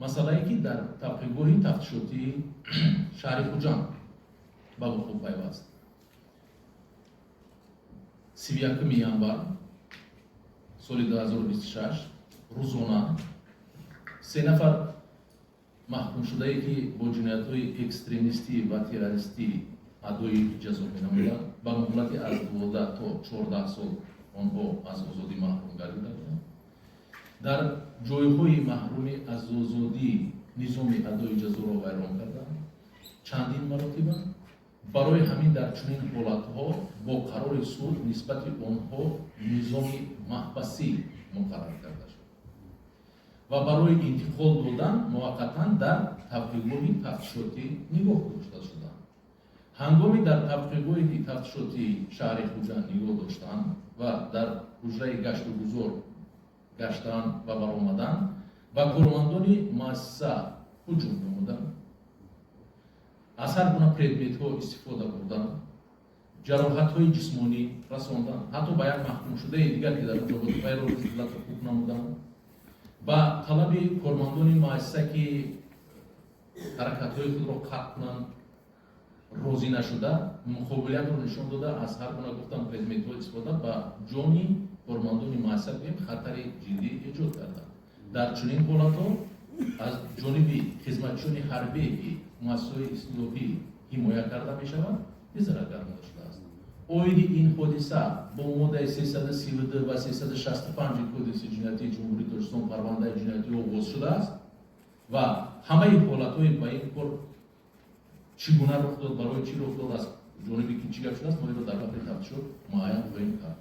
Масъалае, ки дар тавқифгоҳи тафтишотии шаҳри Хуҷанд ба вуқӯъ пайваст. 31 январ соли 2026 рӯзона се нафар маҳкумшудае, ки бо ҷиноятҳои экстремистӣ ва террористӣ адои ҷазо менамуданд, ба муҳлати аз 12 то 14 сол онҳо аз озодӣ маҳрум гардида буданд, дар ҷойҳои маҳрумӣ аз озодӣ низоми адои ҷазоро вайрон карданд чандин маротиба. Барои ҳамин дар чунин ҳолатҳо бо қарори суд нисбати онҳо низоми маҳбасӣ муқаррар карда шуд ва барои интиқол додан муваққатан дар тавқифгоҳи тафтишотӣ нигоҳ дошта шуданд. Ҳангоми дар тавқифгоҳи тафтишотии шаҳри Хуҷанд нигоҳ доштан ва дар ҳуҷраи гашту гузор гаштан ва баромадан, ба кормандони муассиса ҳуҷум намуданд, аз ҳар гуна предметҳо истифода бурдан, ҷароҳатҳои ҷисмонӣ расондан, ҳатто ба як маҳкумшудаи дигар, ки дар онҷо буд, вайро лату кӯб намуданд. Ба талаби кормандони муассиса, ки ҳаракатҳои худро қатъ кунанд, розӣ нашуда, муқобилиятро нишон дода, аз ҳар гуна, гуфтам, предметҳо истифода, ба ҷони кормандони муассиса, гӯем, хатари ҷиддӣ эҷод карданд. Дар чунин ҳолатҳо аз ҷониби хизматчиёни ҳарбие, ки муассисаҳои ислоҳӣ ҳимоя карда мешаванд, безарар гардонида шудааст. Оиди ин ҳодиса бо моддаи 332 ва 365 Кодекси ҷиноятии Ҷумҳурии Тоҷикистон парвандаи ҷиноятӣ оғоз шудааст ва ҳамаи ҳолатҳои ба ин кор чӣ гуна рух дод, барои чӣ рух дод, аз ҷониби ки чӣ гап шудааст, мо инро дар вақти тафтишот муайян хоҳем кард.